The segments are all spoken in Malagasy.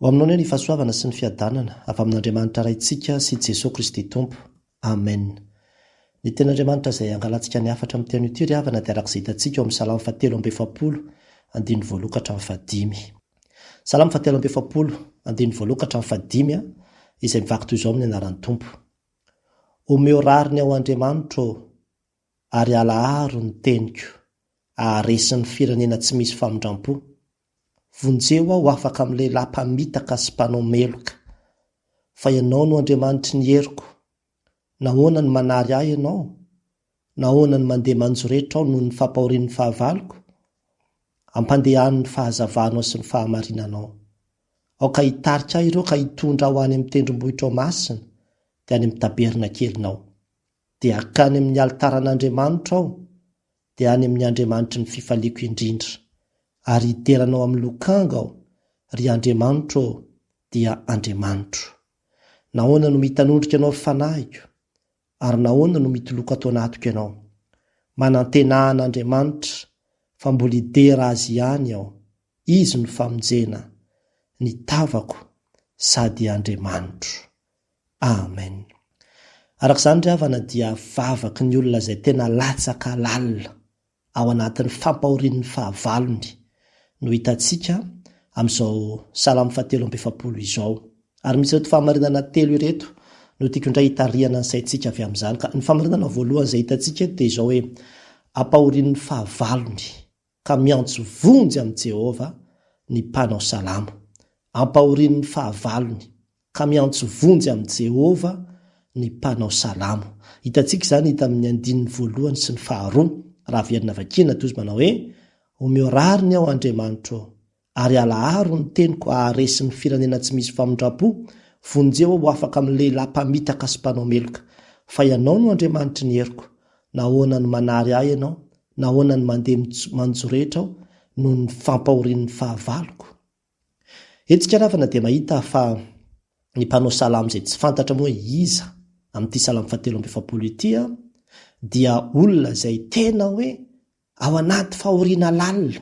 Ho aminao anie ny fahasoavana sy ny fiadanana avy amin'Andriamanitra Raintsika sy Jesoa Kristy Tompo. Amen. Ny Tenin'Andriamanitra izay angalantsika ny hafatra amin'ity anio ity ry havana dia araka izay hitantsika ao amin'ny Salamo fahatelo amby efapolo andininy voalohany ka hatramin'ny fahadimy. Salamo fahatelo amby efapolo andininy voalohany ka hatramin'ny fahadimy izay mivaky toy izao amin'ny anaran'ny Tompo. Omeo rariny aho Andriamanitro ô, ary alaharo ny teniko, haharesy ny firenena tsy misy famindrampo. Vonjeo aho ho afaka amin'ny lehilahy mpamitaka sy mpanao meloka. Fa Ianao no Andriamanitry ny heriko. Nahoana no manary ahy Ianao? Nahoana no mandeha manjoretra aho noho ny fampahorian'ny fahavaloko? Ampandehano ny fahazavanao sy ny fahamarinanao. Aoka hitarika ahy ireo ka hitondra ahy ho any amin'ny tendrombohitrao masina, dia any amin'ny tabernakelinao. Dia hankany amin'ny alitaran'Andriamanitro aho, dia any amin'ny Andriamanitry ny fifaliako indrindra. Ary hidera Anao amin'ny lokanga aho, ry Andriamanitro ô, dia Andriamanitro. Nahoana no mitanondrika Anao ny fanahiko? Ary nahoana no mitoloko ato anatiko Ianao? Manantenà an'Andriamanitra, fa mbola hidera Azy ihany aho. Izy no famonjena ny tavako sady Andriamanitro. Amen. Araka izany ry havana dia vavaky ny olona izay tena latsaka lalina ao anatin'ny fampahorian'ny fahavalony no hitantsika amin'izao Salamo fahatelo amby efapolo izao. Ary misy ireto fahamarinana telo ireto no tiako indray hitarihana ny saintsika avy amin'izany. Ka ny fahamarinana voalohany izay hitantsika eto dia izao hoe ampahorian'ny fahavalony ka miantso vonjy amin'i Jehovah ny mpanao salamo. Ampahorian'ny fahavalony, ka miantso vonjy amin'i Jehovah ny mpanao salamo. Hitantsika izany hita amin'ny andininy voalohany sy ny faharoa, raha averina vakiana, toy izy manao hoe, Omeo rariny aho, Andriamanitro ô, Ary alaharo ny teniko haharesy ny firenena tsy misy famindram-po, vonjeo aho ho afaka amin'ny lehilahy mpamitaka sy mpanao meloka. Fa Ianao no Andriamanitry ny heriko. Nahoana no manary ahy Ianao? Nahoana no mandeha manjoretra aho noho ny fampahorian'ny fahavaloko? Hetsika ravana dia mahita fa ny mpanao salamo izay tsy fantatra moa hoe iza amin'ity salamo fahatelo amby efapolo ity dia olona izay tena hoe ao anaty fahoriana lalina.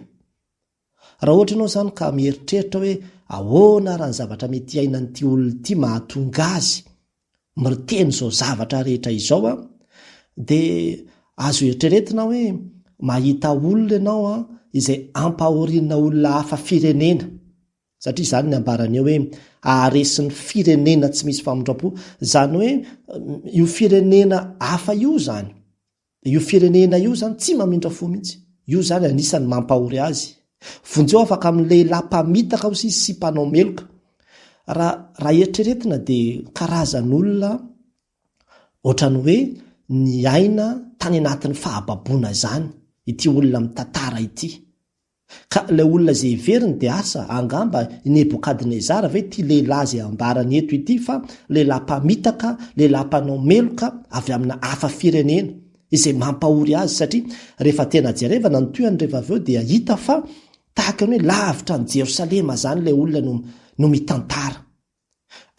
Raha ohatra ianao izany ka mieritreritra hoe ahoana ary ny zavatra mety hiainan'ity olona ity mahatonga azy miteny izao zavatra rehetra izao an, dia azo eritreretina hoe mahita olona ianao an, izay ampahoriana olona hafa firenena. Satria izany ny ambarany eo hoe haharesy ny firenena tsy misy famindram-po. Izany hoe io firenena hafa io izany. Io firenena io zany tsy mamindra fo mihitsy. Io zany anisan'ny mampahory azy. Vonjeo afaka amin'ny lehilahy mpamitaka hozy izy sy mpanao meloka. Raha raha eritreretina dia karazan'olona ohatran'ny hoe niaina tany anatin'ny fahababoana izany ity olona mitantara ity. Ka ilay olona izay heveriny dia asa, angamba i Nebokadnezara ve ity lehilahy izay ambarany eto ity fa lehilahy mpamitaka, lehilahy mpanao meloka avy amina hafa firenena izay mampahory azy satria rehefa tena jerevana ny tohiny rehefa avy eo dia hita fa tahaka ny hoe lavitra an'i Jerosalema izany ilay olona no no mitantara.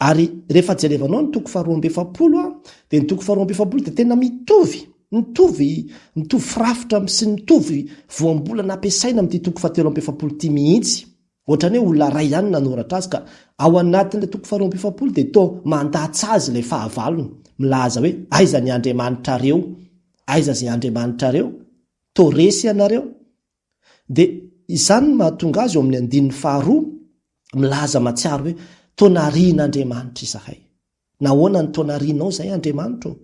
Ary rehefa jerevanao ny toko faharoa amby efapolo a, dia ny toko faharoa amby efapolo dia tena mitovy, mitovy, mitovy firafitra sy mitovy voambolana ampiasaina amin'ity toko fahatelo amby efapolo ity mihitsy. Ohatran'ny hoe olona iray ihany nanoratra azy ka ao anatin'ilay toko faharoa amby efapolo dia toa mandatsa azy ilay fahavalony, milaza hoe aiza ny Andriamanitrareo, aiza izay Andriamanitrareo, toa resy ianareo. Dia izany no mahatonga azy eo amin'ny andininy faharoa milaza matsiaro hoe toa narian'Andriamanitra izahay. Nahoana no toa narianao izahay Andriamanitra ô?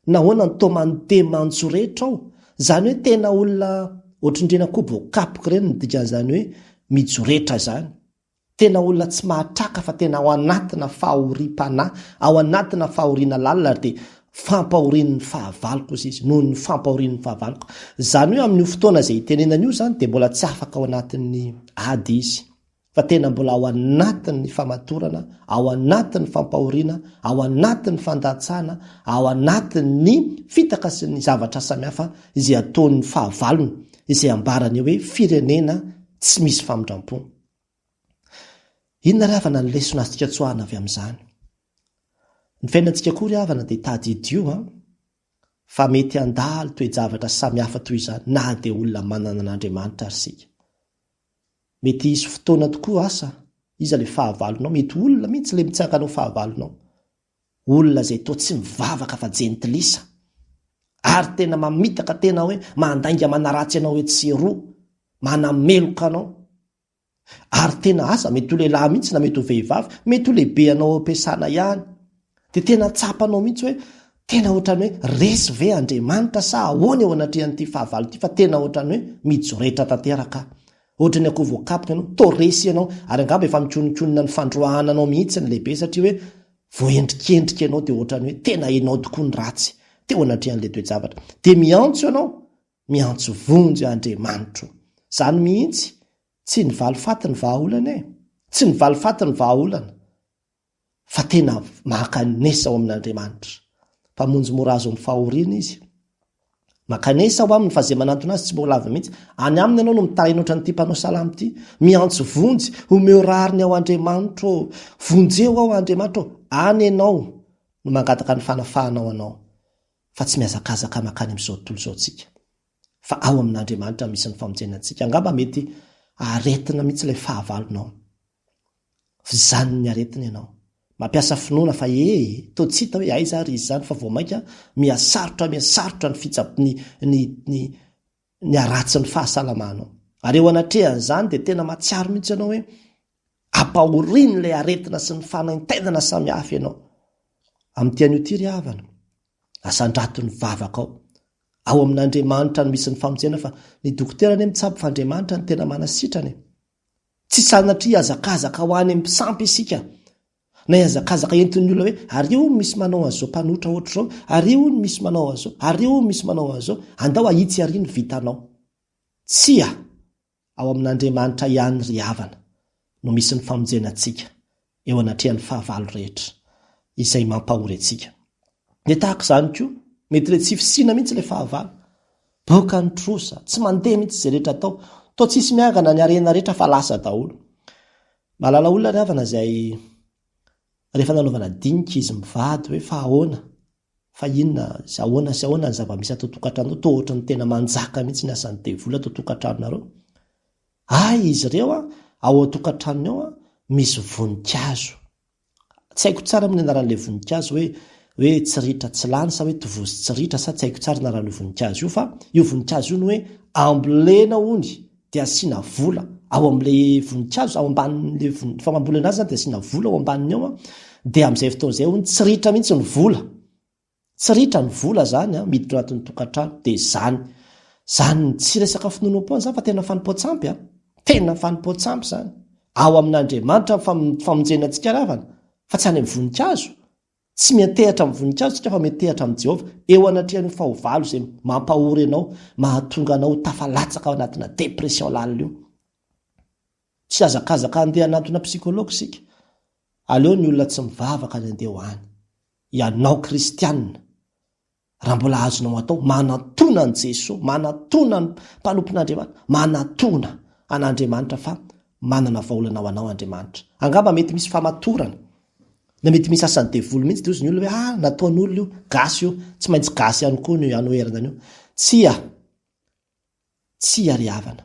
Nahoana no toa mandeha manjoretra aho? Izany hoe tena olona ohatr'ireny akoho voakapoka ireny ny dikan'izany hoe mijoretra izany. Tena olona tsy mahatraka fa tena ao anatina fahoriam-panahy, ao anatina fahoriana lalina ary dia fampahorian'ny fahavaloko hozy izy, noho ny fampahorian'ny fahavaloko. Izany hoe amin'io fotoana izay itenenana io izany dia mbola tsy afaka ao anatin'ny ady izy, fa tena mbola ao anatin'ny famatorana, ao anatin'ny fampahoriana, ao anatin'ny fandatsana, ao anatin'ny fitaka sy ny zavatra samihafa izay ataon'ny fahavalony, izay ambarany eo hoe firenena tsy misy famindram-po. Inona ry havana ny lesona azontsika tsoahana avy amin'izany? Ny fiainantsika koa ry havana dia tadidio an, fa mety handalo toe-javatra samihafa toy izany na dia olona manana an'Andriamanitra ary isika. Mety hisy fotoana tokoa asa. Iza ilay fahavalonao? Mety olona mihitsy ilay mitsangana ho fahavalonao. Olona izay toa tsy mivavaka fa jentilisa. Ary tena mamitaka tena hoe mandainga manaratsy anao etsy sy eroa. Manameloka anao. Ary tena asa, mety ho lehilahy mihitsy na mety ho vehivavy, mety ho lehibe anao ao am-piasana ihany. Dia tena tsapanao mihitsy hoe tena ohatran'ny hoe resy ve Andriamanitra sa ahoana eo anatrehan'ity fahavalo ity fa tena ohatran'ny hoe mijoretra tanteraka aho. Ohatran'ny akoho voakapoka ianao, toa resy ianao, ary angamba efa mikononkonona ny fandroahana anao mihitsy ny lehibe satria hoe voaendrikendrika ianao dia ohatran'ny hoe tena ianao tokoa ny ratsy teo anatrehan'ilay toe-javatra. Dia miantso ianao, miantso vonjy Andriamanitro. Izany mihitsy, tsy ny valifaty ny vahaolana e! Tsy ny valifaty ny vahaolana. Fa tena mankanesa ao amin'Andriamanitra. Mpamonjy mora azo amin'ny fahoriana Izy. Mankanesa ao Aminy fa izay manantona Azy tsy mora lava mihitsy. Any Aminy ianao no mitaraina ohatran'ity mpanao salamo ity. Miantso vonjy, omeo rariny aho Andriamanitra ô! Vonjeo aho Andriamanitra ô! Any ianao no mangataka ny fanafahana ho anao. Fa tsy mihazakazaka mankany amin'izao tontolo izao tsika. Fa ao amin'Andriamanitra no misy ny famonjena antsika. Angamba mety aretina mihitsy ilay fahavalonao. Vizanin'ny aretina ianao. Mampiasa finoana fa ee, toa tsy hita hoe aiza ary izy izany fa vao mainka mihasarotra mihasarotra ny fitsab ny ny ny ny haratsin'ny fahasalamanao. Ary eo anatrehan'izany dia tena mahatsiaro mihitsy ianao hoe ampahorian'ilay aretina sy ny fanaintainana samihafa ianao. Amin'ity anio ity ry havana, asandrato ny vavakao. Ao amin'Andriamanitra no misy ny famonjena fa ny dokotera anie mitsabo fa Andriamanitra no tena manasitrana e. Tsy sanatria hihazakazaka ho any amin'ny sampy isika, na hihazakazaka entin'ny olona hoe ary hono misy manao an'izao mpanohitra ohatr'izao, ary hono misy manao an'izao, ary hono misy manao an'izao, andao ahitsy àry ny vitanao. Tsia! Ao amin'Andriamanitra ihany ry havana no misy ny famonjena antsika eo anatrehan'ny fahavalo rehetra izay mampahory antsika. Dia tahaka izany koa, mety ilay tsy fisiana mihitsy ilay fahavalo. Boka ny trosa, tsy mandeha mihitsy izay rehetra atao. Toa tsisy miangana ny harena rehetra fa lasa daholo. Mahalala olona ry havana izay rehefa nanaovana dinika izy mivady hoe fa ahoana, fa inona sy ahoana sy ahoana ny zava-misy ato an-tokantranonao, toa ohatran'ny tena manjaka mihitsy ny asan'ny devoly ato an-tokantranonareo. Hay izy ireo ao an-tokantranony ao misy voninkazo. Tsy haiko tsara moa ny anaran'ilay voninkazo hoe hoe tsy ritra tsy lany sa hoe tovozy tsy ritra sa tsy haiko tsara anaran'io voninkazo io fa io voninkazo io no hoe ambolena hony dia asiana vola ao amin'ilay voninkazo ao ambanin'ilay vonin fa mamboly anazy zany dia asiana vola ao ambaniny ao an dia amin'izay fotoana izay hony tsy ritra mihitsy ny vola. Tsy ritra ny vola zany an, miditra ao anatin'ny tokantrano dia zany. Zany tsy resaka finoanoam-poana zany fa tena fanompoan-tsampy an. Tena fanompoan-tsampy zany. Ao amin'Andriamanitra ny famonjena antsika ry havana fa tsy any amin'ny voninkazo. Tsy miantehatra amin'ny voninkazo isika fa miantehatra amin'i Jehovah. Eo anatrehan'io fahovalo izay mampahory anao, mahatonga anao ho tafalatsaka ao anatina dépression lalina io. Tsy hazakazaka handeha hanantona psychologue isika. Aleo ny olona tsy mivavaka ny handeha ho any. Ianao kristianina, raha mbola azonao atao, manatona an'i Jesoa, manatona ny mpanompon'Andriamanitra, manatona an'Andriamanitra fa manana vahaolana ho anao Andriamanitra. Angamba mety misy famatorana, na mety misy asan'ny devoly mihitsy dia hozy ny olona hoe ah nataon'olona io, gasy io, tsy maintsy gasy ihany koa no hanoherana an'io. Tsia! Tsia ry havana.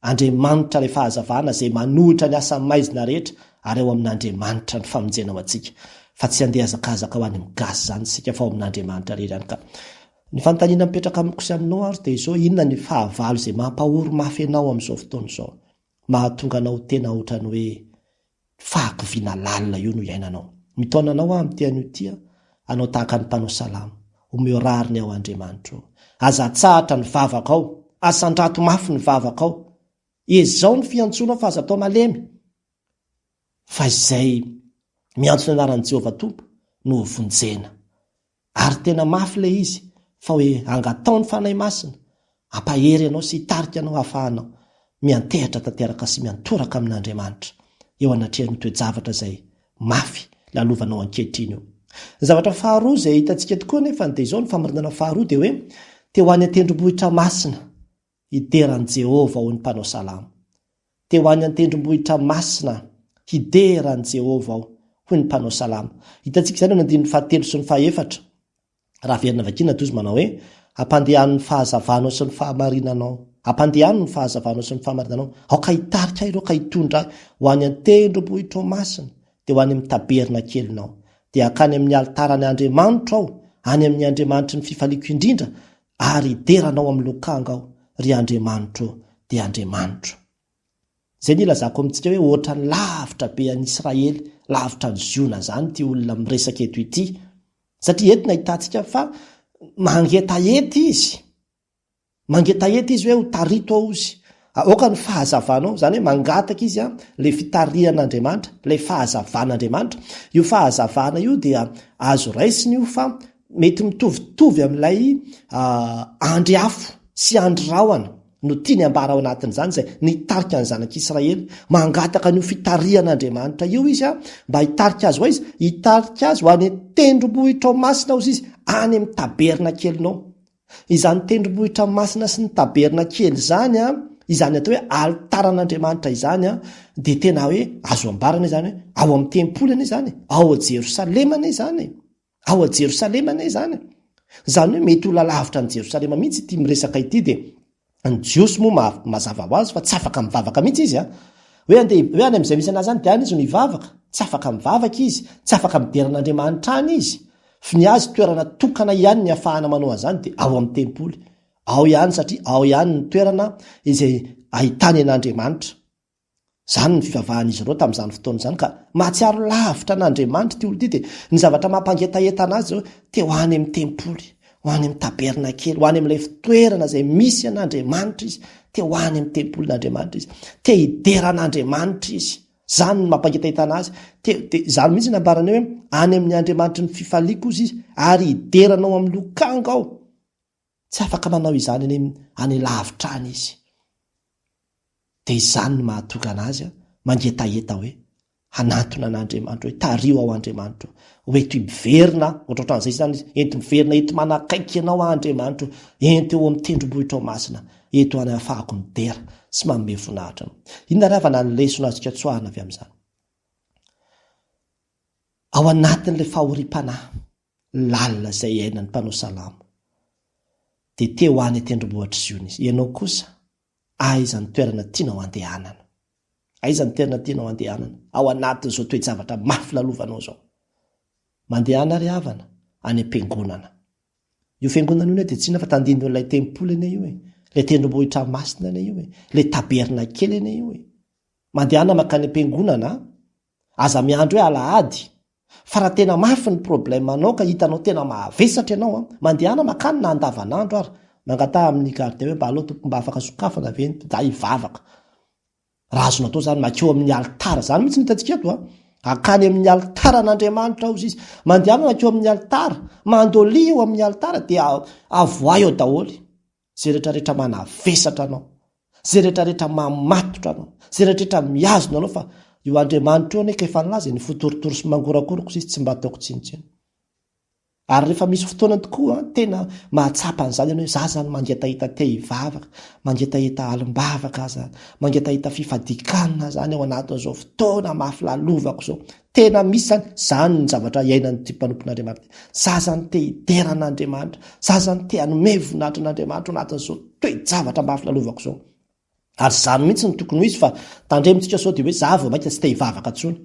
Andriamanitra ilay fahazavana izay manohitra ny asa maizina rehetra ary ao amin'Andriamanitra ny famonjena ho antsika fa tsy handeha hazakazaka ho any amin'ny gasy izany isika fa ao amin'Andriamanitra irery ihany ka ny fanontaniana mipetraka amiko sy aminao ary dia izao inona ny fahavalo izay mampahory mafy anao amin'izao fotoana izao mahatonga anao tena ohatran'ny hoe Fahakiviana lalina io no iainanao. Mitaona anao aho amin'ity anio ity hanao tahaka ny mpanao salamo. Omeo rariny aho Andriamanitra o. Aza atsahatra ny vavakao. Asandrato mafy ny vavakao. Ezao ny fiantsoanao fa aza atao malemy. Fa izay miantso ny anaran'i Jehovah Tompo no ho vonjena. Ary tena mafy ilay izy fa hoe angatao ny Fanahy Masina hampahery anao sy hitarika anao hahafahanao miantehatra tanteraka sy miantoraka amin'Andriamanitra eo anatrehan'io toe-javatra izay mafy lalovanao ankehitriny io. Ny zavatra faharoa izay hitantsika tokoa anefa dia izao, ny famarinana faharoa dia hoe te ho any an-tendrombohitra masina hidera an'i Jehovah hoy ny mpanao salamo. Te ho any an-tendrombohitra masina hidera an'i Jehovah aho, hoy ny mpanao salamo. Hitantsika izany amin'ny andininy fahatelo sy ny fahefatra. Raha averina vakiana dia hozy manao hoe, Ampandehano ny fahazavanao sy ny fahamarinanao. Ampandehano ny fahazavanao sy ny fahamarinanao. Aoka hitarika ahy ireo ka hitondra ahy ho any an-tendrombohitrao masina, dia ho any amin'ny tabernakelinao. Dia hankany amin'ny alitaran'ny Andriamanitro aho, any amin'ny Andriamanitry ny fifaliako indrindra, ary hidera Anao amin'ny lokanga aho, ry Andriamanitro ô, dia Andriamanitro. Izay no ilazako amintsika hoe ohatran'ny lavitra be an'i Israely, lavitra an'i Ziona izany ity olona miresaka eto ity. Satria eto no ahitantsika fa mangetaheta izy. Mangetaheta izy hoe ho tarito aho ozy. Aoka ny fahazavanao, izany hoe mangataka izy an, ilay fitarihan'Andriamanitra, ilay fahazavan'Andriamanitra. Io fahazavana io dia azo raisina io fa mety mitovitovy amin'ilay andry afo sy andry rahona no tiany ambara ao anatin'izany izay nitarika ny zanak'Israely. Mangataka an'io fitarihan'Andriamanitra io izy an, mba hitarika azy ho aiza? Hitarika azy ho any an-tendrombohitrao masina hozy izy, any amin'ny tabernakelinao. Izany tendrombohitra masina sy ny tabernakely izany an, izany atao hoe alitaran'Andriamanitra izany an, dia tena hoe azo ambara anie izany hoe ao amin'ny tempoly anie izany e, ao Jerosalema anie izany e, ao Jerosalema anie izany e. Izany hoe mety olona lavitra an'i Jerosalema mihitsy ity miresaka ity dia Ny Jiosy moa mazava ho azy fa tsy afaka mivavaka mihitsy izy an! Hoe andeha hoe any amin'izay misy anazy any dia any izy no hivavaka. Tsy afaka mivavaka izy, tsy afaka midera an'Andriamanitra any izy. F'ny azy toerana tokana ihany ny afahana manao an'izany dia ao amin'ny tempoly. Ao ihany satria ao ihany ny toerana izay ahitany an'Andriamanitra. Izany ny fivavahan'izy ireo tamin'izany fotoana izany ka mahatsiaro lavitra an'Andriamanitra ity olona ity dia ny zavatra mampangetaheta anazy izao te ho any amin'ny tempoly, ho any amin'ny tabernakely, ho any amin'ilay fitoerana izay misy an'Andriamanitra izy, te ho any amin'ny tempolin'Andriamanitra izy, te hidera an'Andriamanitra izy. Izany no mampangetaheta anazy. Te, te, izany mihitsy nambarany hoe any amin'ny Andriamanitry ny fifaliako ozy izy ary hidera anao amin'ny lokanga aho. Tsy afaka manao izany any any lavitra any izy. Dia izany no mahatonga anazy mangetaheta hoe hanantona an'Andriamanitra hoe tariho aho Andriamanitra o, ho ento miverina aho, ohatrohatran'izay izany izy, ento miverina eto manakaiky anao aho Andriamanitra o, ento eo amin'ny tendrombohitrao masina, eto any ahafahako midera sy manome voninahitra anao. Inona ry havana ny lesona azontsika tsoahina avy amin'izany? Ao anatin'ilay fahoriam-panahy, lalina izay iainan'ny mpanao salamo, dia te ho any an-tendrombohitr'i Ziona izy. Ianao kosa, aiza ny toerana tianao handehanana? Aiza ny toerana tianao handehanana ao anatin'izao toe-javatra mafy lalovanao izao? Mandehana ry havana any am-piangonana. Io fiangonana io anie dia tsy inona fa tandindon'ilay tempoly anie io e, ilay tendrombohitra masina anie io e, ilay tabernakely anie io e. Mandehana mankany am-piangonana, aza miandry hoe alahady Fa raha tena mafy ny problème anao ka hitanao tena mahavesatra ianao an, mandehana makany na andavanandro ary, mangataha amin'ny gardien hoe mba aleo tompoko mba afaka sokafana ve ny za hivavaka. Raha azonao atao zany makeo amin'ny alitara, zany mihitsy no hitantsika eto an, akany amin'ny alitaran'Andriamanitra hozy izy, mandehana makeo amin'ny alitara, mandolia eo amin'ny alitara dia avoahy eo daholo. Izay rehetrarehetra manavesatra anao, izay rehetrarehetra mamatotra anao, izay rehetrarehetra mihazona anao fa io Andriamanitra io anie ka efa nilaza e, ny fo torotoro sy mangorakorako izy tsy mba ataoko tsinontsinona. Ary rehefa misy fotoana tokoa tena mahatsapa an'izany ianao hoe za zany mangetaheta te hivavaka, mangetaheta alim-bavaka aho zany, mangetaheta fifadikanina zany ao anatin'izao fotoana mafy lalovako izao. Tena misy zany, zany ny zavatra iainan'ity mpanompon'Andriamanitra ity. Za zany te hidera an'Andriamanitra, za zany te hanome voninahitra an'Andriamanitra ao anatin'izao toe-javatra mafy lalovako izao. Ary zany mihitsy no tokony ho izy fa tandremontsika sao dia hoe za vao mainka tsy te hivavaka intsony.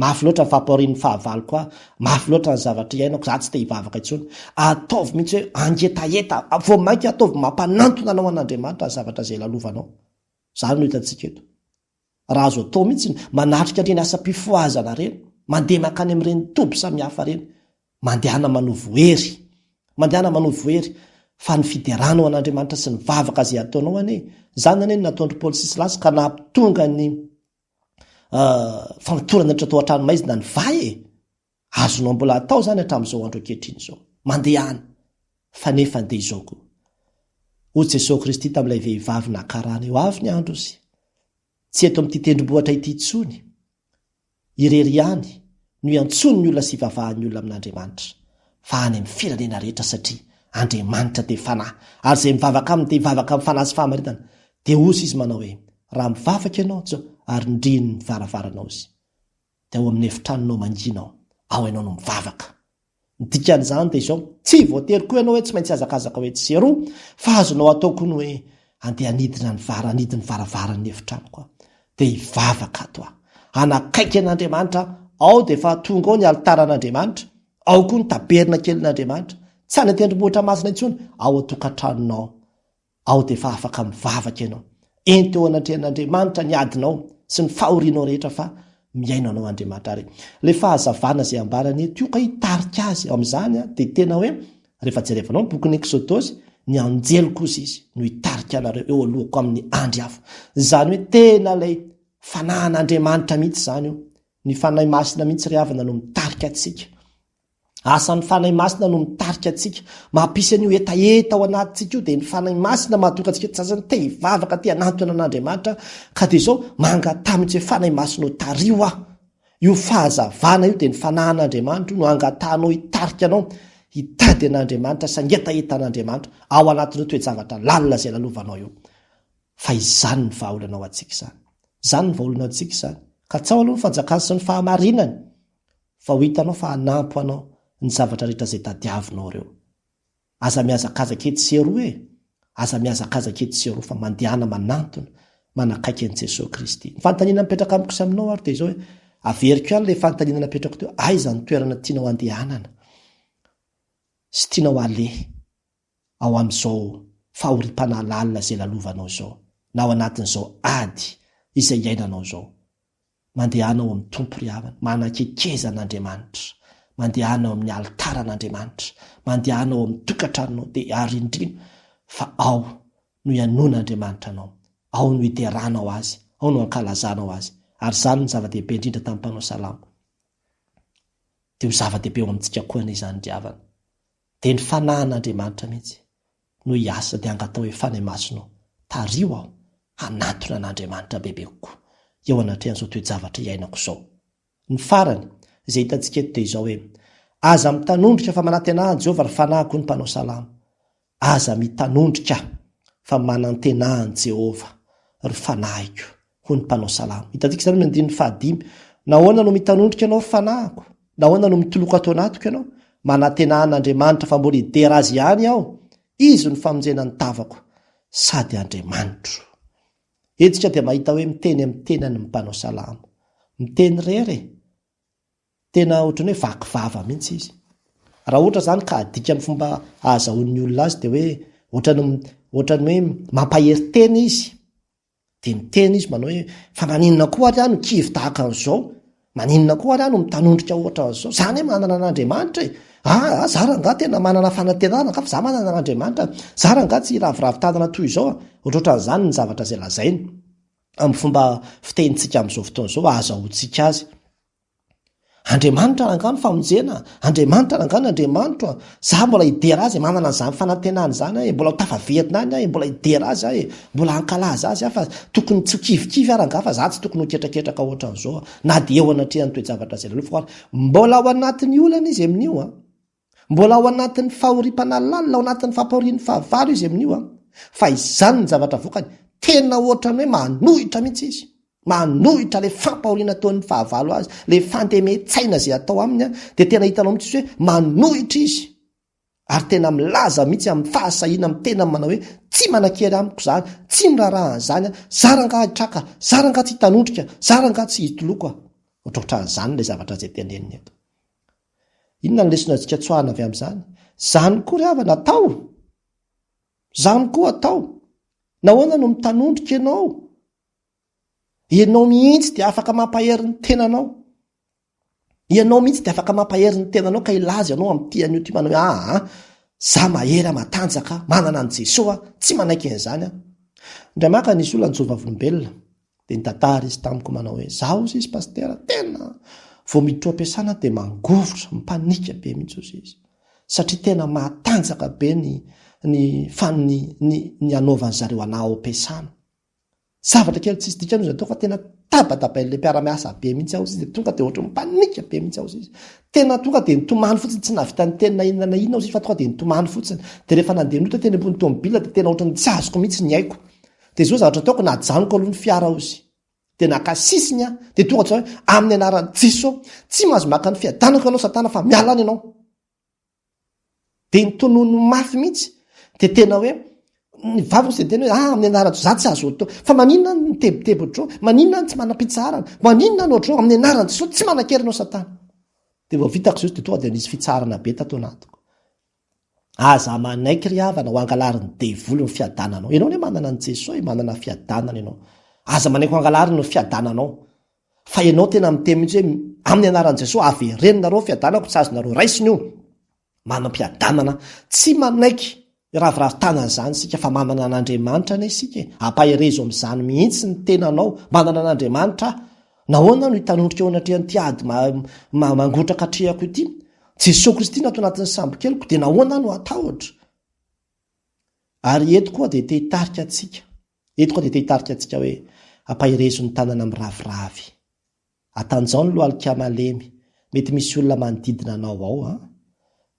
Mafy loatra ny fampahorian'ny fahavaloko ahy, mafy loatra ny zavatra iainako, za tsy te hivavaka intsony. Ataovy mihitsy hoe hangetaheta, vao mainka ataovy mampanantona anao an'Andriamanitra ny zavatra izay lalovanao. Zany no hitantsika eto. Raha azo atao mihitsy ny manatrika ireny asam-pifohazana ireny, mandeha mankany amin'ireny toby samihafa ireny, mandehana manovo hery, mandehana manovo hery, fa ny fiderana ho an'Andriamanitra sy ny vavaka izay ataonao anie, izany anie no nataon-dry Paoly sy Silasy ka nahatonga ny famotorana rehetra tao an-tranomaizina ny vay e! Azonao mbola atao izany hatramin'izao andro ankehitriny izao. Mandehana! Fa nefa dia izao koa. Hoy Jesoa Kristy tamin'ilay vehivavy naka rano, Ho avy ny andro izy. Tsy eto amin'ity tendrombohitra ity intsony, irery ihany, no iantsoan'ny olona sy ivavahan'ny olona amin'Andriamanitra, fa any amin'ny firenena rehetra satria Andriamanitra dia Fanahy, ary izay mivavaka Aminy dia hivavaka amin'ny fanahy sy fahamarinana. Dia hozy Izy manao hoe, Raha mivavaka ianao, ary ndriny ny varavaranao Izy. dia ao amin'ny efitranonao mangina ao, ao ianao no mivavaka. Ny dikan'izany dia izao, tsy voatery koa ianao hoe tsy maintsy hihazakazaka ho etsy sy eroa, fa azonao atao koa ny hoe Andeha hanidina ny vara, hanidy ny varavaran'ny efitranoko aho. Dia hivavaka ato aho. Hanakaiky an'Andriamanitra aho. Ao dia efa tonga ao ny alitaran'Andriamanitra. Ao koa ny tabernakelin'Andriamanitra. Tsy any an-tendrombohitra masina intsony, ao an-tokantranonao. Ao dia efa afaka mivavaka ianao. Ento eo anatrehan'Andriamanitra ny adinao sy ny fahorianao rehetra fa mihaino anao Andriamanitra. Ary ilay fahazavana izay ambarany eto io ka hitarika azy amin'izany dia tena hoe rehefa jerevanao ny bokin'ny Eksodosy, ny anjeliko hozy izy no hitarika anareo eo alohako amin'ny andry afo. Izany hoe tena ilay fanahin'Andriamanitra mihitsy izany io. Ny Fanahy Masina mihitsy ry havana no mitarika antsika. Asan'ny Fanahy Masina no mitarika antsika. Mampisy an'io hetaheta ao anatintsika io dia ny Fanahy Masina mahatonga antsika tsy sasany te hivavaka, te hanantona an'Andriamanitra. Ka dia izao, mangataha mihitsy hoe Fanahy Masina ô tariho aho. Io fahazavana io dia ny Fanahin'Andriamanitra io no angatahanao hitarika anao hitady an'Andriamanitra sy hangetaheta an'Andriamanitra ao anatin'io toe-javatra lalina izay lalovanao io. Fa izany ny vahaolana ho antsika izany. Izany ny vahaolana ho antsika izany. Katsaho aloha ny fanjakany sy ny fahamarinany. Fa ho hitanao fa hanampy anao ny zavatra rehetra izay tadiavinao ireo. Aza mihazakazaka etsy sy eroa e! Aza mihazakazaka etsy sy eroa fa mandehana manantona, manakaiky an'i Jesoa Kristy. Ny fanontaniana mipetraka amiko sy aminao ary dia izao hoe, averiko ihany ilay fanontaniana napetrako teo, aiza ny toerana tianao handehanana sy tianao haleha ao amin'izao fahoriam-panahy lalina izay lalovanao izao, na ao anatin'izao ady izay iainanao izao? Mandehana ao amin'ny Tompo ry havana, manakekeza an'Andriamanitra, mandehana ao amin'ny alitaran'Andriamanitra, mandehana ao amin'ny tokantranonao dia arindrino fa ao no ianoan'Andriamanitra anao, ao no hideranao Azy, ao no ankalazanao Azy. Ary izany no zava-dehibe indrindra tamin'ny mpanao salamo. Dia ho zava-dehibe ao amintsika koa anie izany ry havana. Dia ny fanahin'Andriamanitra mihitsy no hiasa dia angatao hoe Fanahy Masina ô, tariho aho hanatona an'Andriamanitra bebe kokoa eo anatrehan'izao toe-javatra iainako izao. Ny farany, izay hitantsika eto dia izao hoe, Aza mitanondrika fa manantenà an'i Jehovah ry fanahiko hoy ny mpanao salamo. Aza mitanondrika fa manantenà an'i Jehovah ry fanahiko hoy ny mpanao salamo. Hitantsika izany amin'ny andininy fahadimy. Nahoana no mitanondrika ianao, ry fanahiko? Nahoana no mitoloko ato anatiko ianao? Manantenà an'Andriamanitra fa mbola hidera Azy ihany aho. Izy no famonjena ny tavako sady Andriamanitro. Etsika dia mahita hoe miteny amin'ny tenany ny mpanao salamo. Miteny irery e! Tena ohatran'ny hoe vaky vava mihitsy izy. Raha ohatra izany ka adika amin'ny fomba ahazahoan'ny olona azy dia hoe ohatran'ny ohatran'ny hoe mampahery tena izy. Dia miteny izy manao hoe fa maninona koa ary aho no kivy tahaka an'izao? Maninona koa ary aho no mitanondrika ohatran'izao? Za anie manana an'Andriamanitra e! Ah, ah, za rangahy tena manana fanantenana angaha fa za manana an'Andriamanitra. Za rangahy tsy hiraviravy tanana toy izao a! Ohatrohatran'izany ny zavatra izay lazainy amin'ny fomba fitenintsika amin'izao fotoana izao, ahazahoantsika azy. Andriamanitra rangaha ny famonjena, Andriamanitra rangaha ny Andriamanitro a! Za mbola hidera Azy e, manana an'izany fanantenana izany aho e, mbola ho tafaverina any aho e, mbola hidera Azy aho e, mbola hankalaza Azy aho fa tokony tsy ho kivikivy aho rangaha fa za tsy tokony ho ketraketraka ohatran'izao a, na dia eo anatrehan'ny toe-javatra izay lalofiko ary. Mbola ao anatin'ny olana izy amin'io a! Mbola ao anatin'ny fahoriam-panahy lalina, ao anatin'ny fampahorian'ny fahavalo izy amin'io an! Fa izany ny zavatra avoakany, tena ohatran'ny hoe manohitra mihitsy izy. Manohitra ilay fampahoriana ataon'ny fahavalo azy, ilay fandemen-tsaina izay atao aminy an, dia tena hitanao mihitsy izy hoe manohitra izy. Ary tena milaza mihitsy amin'ny fahasahiana amin'ny tenany manao hoe tsy manan-kery amiko izany, tsy miraharaha an'izany aho, za rangahy hitraka, za rangahy tsy hitanondrika, za rangahy tsy hitoloko aho. Ohatrohatran'izany ilay zavatra izay teneniny eto. Inona ny lesona azontsika tsoahina avy amin'izany? Izany koa ry havana atao. Izany koa atao. Nahoana no mitanondrika ianao? Ianao mihitsy dia afaka mampahery ny tenanao. Ianao mihitsy dia afaka mampahery ny tenanao ka hilaza ianao amin'ity anio ity manao hoe aa, za mahery aho, matanjaka aho, manana an'i Jesoa aho, tsy manaiky an'izany aho. Indray maka nisy olona nijoro vavolombelona. Dia nitantara izy tamiko manao hoe, Zaho hozy izy Pasitera, tena vao miditra ao am-piasana aho dia mangovitra, mipanika be mihitsy hozy izy. Satria tena mahatanjaka be ny ny fan ny ny ny hanaovan'ny zareo anah ao am-piasana. Zavatra kely tsisy dikany hozy ataoko fa tena tabatabain'ilay mpiara-miasa be mihitsy aho hozy izy dia tonga dia ohatran'ny mipanika be mihitsy aho hozy izy. Tena tonga dia nitomany fotsiny, tsy nahavita niteny na inona na inona hozy izy fa tonga dia nitomany fotsiny. Dia rehefa nandeha nody aho teny ambony tomobile dia tena ohatran'ny tsy azoko mihitsy ny aiko. Dia izao zavatra ataoko, najanoko aloha ny fiara hozy. Dia naka sisiny aho, dia tonga dia hoe, amin'ny anaran'i Jeso, tsy mahazo maka ny fiadanako ianao satana fa miala any ianao. Dia nitonony mafy mihitsy, dia tena hoe, Ny vavako tsy dia niteny hoe ah amin'ny anaran'i Jesoa, za tsy azo atao. Fa maninona aho mitebiteby ohatr'izao? Maninona aho tsy manam-pitsaharana? Maninona aho ohatr'izao? Amin'ny anaran'i Jesoa tsy manan-kery anao Satana. Dia vao vitako izao dia tonga dia nisy fitsaharana be tato anatiko. Aza manaiky ry havana ho angalarin'ny devoly ny fiadananao. Ianao anie manana an'i Jesoa e, manana fiadanana ianao. Aza manaiky ho angalariny ny fiadananao. Fa ianao tena miteny mihitsy hoe amin'ny anaran'i Jesoa averenonareo ny fiadanako, tsy azonareo raisina io. Manam-piadanana, tsy manaiky hiraviravy tanana izany isika fa manana an'Andriamanitra anie isika e. Ampaherezo amin'izany mihitsy ny tenanao, manana an'Andriamanitra aho. Nahoana aho no hitanondrika eo anatrehan'ity ady mangotraka atrehako ity? Jesoa Kristy no ato anatin'ny sambokeliko, dia nahoana aho no hatahotra? Ary eto koa dia te hitarika antsika, eto koa dia te hitarika antsika hoe ampaherezo ny tanana miraviravy. Atanjao ny lohalika malemy, mety misy olona manodidina anao ao an!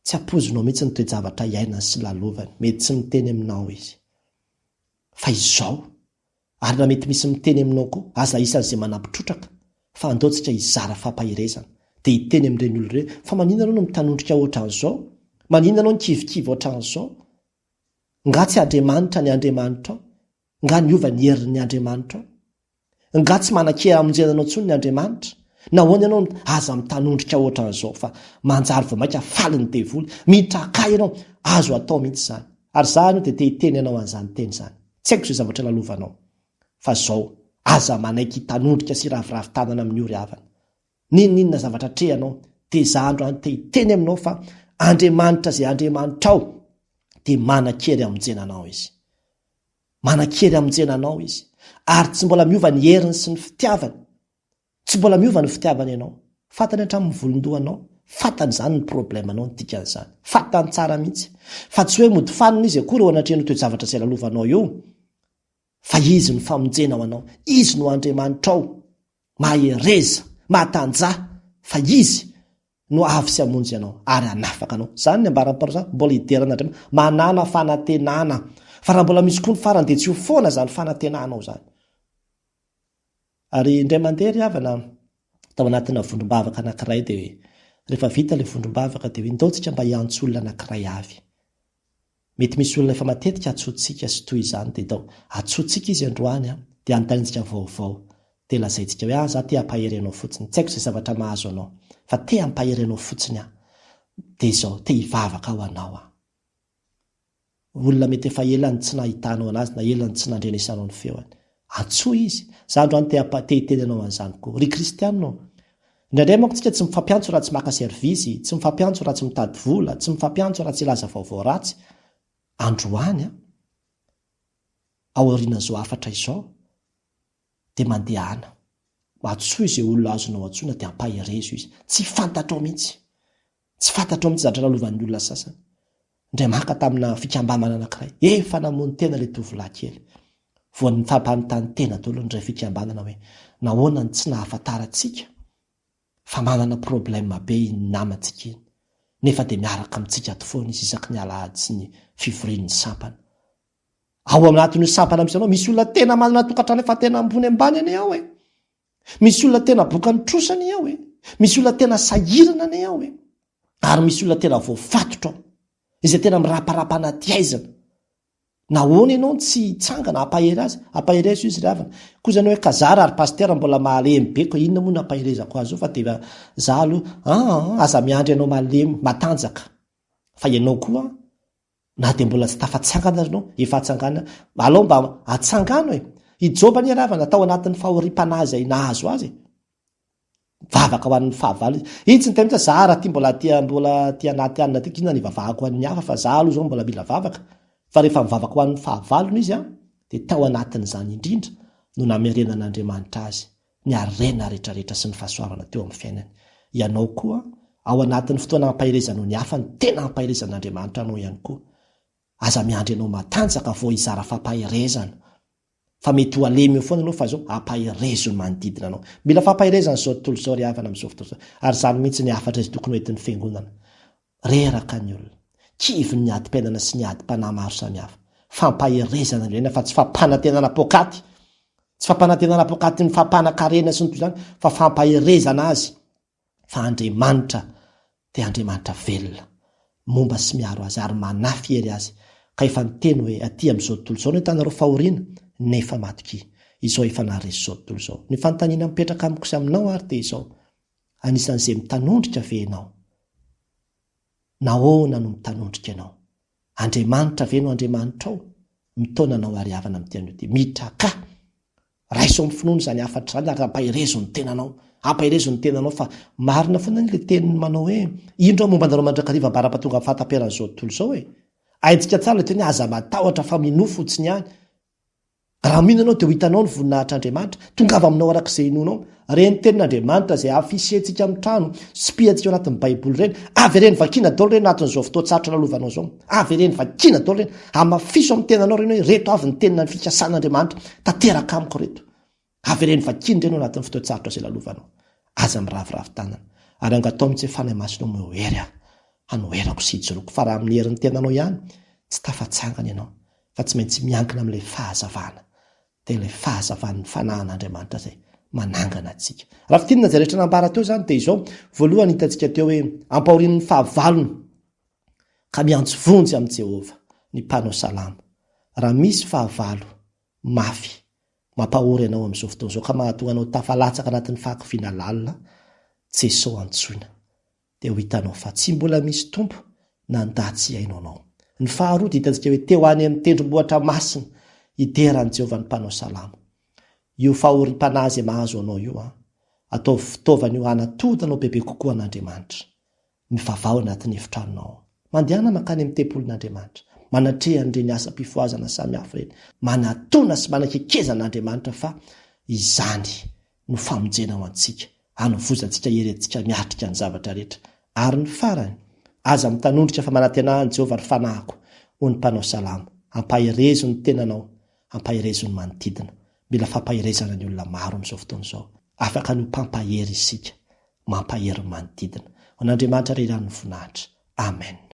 Tsy ampoizinao mihitsy ny toe-javatra iainany sy lalovany, mety tsy miteny aminao izy. Fa izao, ary na mety misy miteny aminao koa, aza isan'izay manampy trotraka, fa andao tsika hizara fampaherezana, dia hiteny amin'ireny olona ireny, fa maninona anao no mitanondrika ohatran'izao? Maninona anao nikivikivy ohatran'izao? Nga tsy Andriamanitra ny Andriamanitrao? Nga niova ny herin'ny Andriamanitrao? Nga tsy manan-kery hamonjena anao intsony ny Andriamanitra? Nahoana ianao no aza mitanondrika ohatran'izao fa manjary vao mainka faly ny devoly? Mitrakà ianao, azo atao mihitsy izany. Ary za aloha dia te hiteny anao an'izany teny izany. Tsy haiko izay zavatra lalovanao. Fa zao, aza manaiky hitanondrika sy hiraviravy tanana amin'io ry havana. N'inon'inona zavatra atrehanao, dia za androany te hiteny aminao fa Andriamanitra izay Andriamanitrao dia manan-kery hamonjena anao Izy. Manan-kery hamonjena anao Izy. Ary tsy mbola miova ny heriny sy ny fitiavany. Tsy mbola miova ny fitiavany anao. Fantany hatramin'ny volon-dohanao. Fantany izany ny problème-nao, ny dikan'izany. Fantany tsara mihitsy. Fa tsy hoe mody fanina Izy akory eo anatrehan'io toe-javatra izay lalovanao io. Fa Izy no famonjena ho anao. Izy no Andriamanitrao. Mahereza, mahatanjaha, fa Izy no avy sy hamonjy anao ary hanafaka anao. Izany ny ambaran'i Paoly izany, mbola hidera an'Andriamanitra. Manàna fanantenana. Fa raha mbola misy koa ny farany dia tsy ho foana izany fanantenanao izany. Ary indray mandeha ry havana, tao anatina vondrom-bavaka anankiray dia rehefa vita ilay vondrom-bavaka dia hoe ndao tsika mba hiantso olona anankiray avy. Mety misy olona efa matetika antsointsika sy toy izany dia ndao antsointsika izy androany an, dia anontaniantsika vaovao, dia lazaintsika hoe ah za te hampahery anao fotsiny, tsy haiko izay zavatra mahazo anao fa te hampahery anao fotsiny aho, dia izao, te hivavaka ho anao aho. Olona mety efa ela no tsy nahitanao anazy na ela no tsy nandrenesanao ny feony. Antsoy izy. Za androany te te hiteny anao an'izany koa. Ry kristiana ô! Indraindray manko tsika tsy mifampiantso raha tsy maka service, tsy mifampiantso raha tsy mitady vola, tsy mifampiantso raha tsy hilaza vaovao ratsy. Androany an, ao aorianan'izao hafatra izao, dia mandehana. Antsoy izay olona azonao antsoina dia ampaherezo izy. Tsy fantatrao mihitsy. Tsy fantatrao mihitsy zavatra lalovan'ny olona sasany. Indray maka tamina fikambanana anankiray. Efa namono tena ilay tovolahy kely. Vao nifampanontany tena daholo ny iray fikambanana hoe nahoana no tsy nahafantarantsika fa manana problème be iny namantsika iny. Nefa dia miaraka amintsika ato foana izy isaky ny alahady sy ny fivorian'ny sampana. Ao anatin'io sampana misy anao, misy olona tena manana tokantrano efa tena ambony ambany anie ao e. Misy olona tena bokan'ny trosa anie ao e. Misy olona tena sahirana anie ao e. Ary misy olona tena voafatotra ao. Izay tena miraparapa anaty aizina. Nahoana ianao no tsy hitsangana hampahery azy? Ampaherezo izy ry havana. Koa izany hoe kazara ary pasitera mbola malemy be ko inona moa no ampaherezako azy io fa dia za aloha aa aza miandry ianao malemy matanjaka fa ianao koa Na dia mbola tsy tafatsangana ary ianao, efa atsangana, alao mba atsangano e! I Joba anie ravana tao anatin'ny fahoriam-panahy izay nahazo azy e! Mivavaka ho an'ny fahavalo izy. Iny tsy niteny mihitsy hoe za raha ty mbola aty mbola aty anaty alina aty, inona ny hivavahako an'ny hafa fa za aloha izao mbola mila vavaka. Fa rehefa mivavaka ho an'ny fahavalony izy an, dia tao anatin'izany indrindra no namerenan'Andriamanitra azy. ny harena rehetrarehetra sy ny fahasoavana teo amin'ny fiainany. Ianao koa, ao anatin'ny fotoana ampaherezanao ny hafa no tena ampaherezan'Andriamanitra anao ihany koa. Aza miandry ianao matanjaka vao hizara fampaherezana. Fa mety ho halemy eo foana ianao fa izao, ampaherezo ny manodidina anao. Mila fampaherezana izao tontolo izao ry havana amin'izao fotoana izao. Ary izany mihitsy ny hafatra izay tokony ho entin'ny Fiangonana. Reraka ny olona. Kivy ny adim-piainana sy ny adim-panahy maro samihafa. Fampaherezana no ilaina fa tsy fampanantenana poakaty. Tsy fampanantenana poakaty ny fampanan-karena sy ny toy izany fa fampaherezana azy fa Andriamanitra dia Andriamanitra velona, momba sy miaro azy ary manafy hery azy. Ka efa niteny hoe, Aty amin'izao tontolo izao no ahitanareo fahoriana, nefa matokia, izao efa naharesy izao tontolo izao. Ny fanontaniana mipetraka amiko sy aminao ary dia izao, Anisan'izay mitanondrika ve ianao? Nahoana no mitanondrika ianao? Andriamanitra ve no Andriamanitrao? Mitaona anao ary havana amin'ity anio ity. Mitrakà! Raiso amin'ny finoana izany hafatra izany ary ampaherezo ny tenanao. Ampaherezo ny tenanao fa marina foana anie ilay teniny manao hoe, Indro aho momba anareo mandrakariva ambara-pahatonga amin'ny fahataperan'izao tontolo izao e! Haintsika tsara ilay teny hoe aza matahotra fa minoa fotsiny ihany. Raha mino ianao dia ho hitanao ny voninahitr'Andriamanitra. Tongava aminao araka izay inoanao. Ireny tenin'Andriamanitra izay afficher-ntsika amin'ny trano, tsipihantsika ao anatin'ny Baiboly ireny, avereno vakiana daholo ireny anatin'izao fotoan-tsarotra lalovanao izao. Avereno vakiana daholo ireny. Hamafiso amin'ny tenanao ireny hoe ireto avy ny tenina ny fikasan'Andriamanitra. Tanteraka amiko ireto. Avereno vakiana ireny ao anatin'ny fotoan-tsarotra izay lalovanao. Aza miraviravy tanana. Ary angataho mihitsy hoe Fanahy Masina omeo hery aho hanoherako sy hijoroako. Fa raha amin'ny herin'ny tenanao ihany, tsy tafatsangana ianao. Fa tsy maintsy miankina amin'ilay fahazavana. Dia ilay fahazavan'ny Fanahin'Andriamanitra izay manangana antsika. Raha fintinina izay rehetra nambara teo izany dia izao, voalohany hitantsika teo hoe ampahorian'ny fahavalony ka miantso vonjy amin'i Jehovah ny mpanao salamo. Raha misy fahavalo mafy mampahory anao amin'izao fotoana izao ka mahatonga anao tafalatsaka anatin'ny fahakiviana lalina, Jesoa antsoina. Dia ho hitanao fa tsy mbola misy Tompo nandà tsy hihaino anao. Ny faharoa dia hitantsika hoe teo any amin'ny tendrombohitra masina hidera an'i Jehovah ny mpanao salamo. Io fahoriam-panahy izay mahazo anao io an, ataovy fitaovana io hanatodanao bebe kokoa an'Andriamanitra. Mivavaha ao anatin'ny efitranonao ao. Mandehana mankany amin'ny tempolin'Andriamanitra. Manatreha an'ireny asam-pifohazana samihafa ireny. Manatona sy manakekezana an'Andriamanitra fa izany no famonjena ho antsika, hanovozantsika hery antsika miatrika ny zavatra rehetra. Ary ny farany, aza mitanondrika fa manantenà an'i Jehovah ry fanahiko, hoy ny mpanao salamo. Ampaherezo ny tenanao, ampaherezo ny manodidina. Mila fampaherezana ny olona maro amin'izao fotoana izao. Afaka ny ho mpampahery isika. Mampahery ny manodidina. Ho an'Andriamanitra irery ihany ny voninahitra. Amen.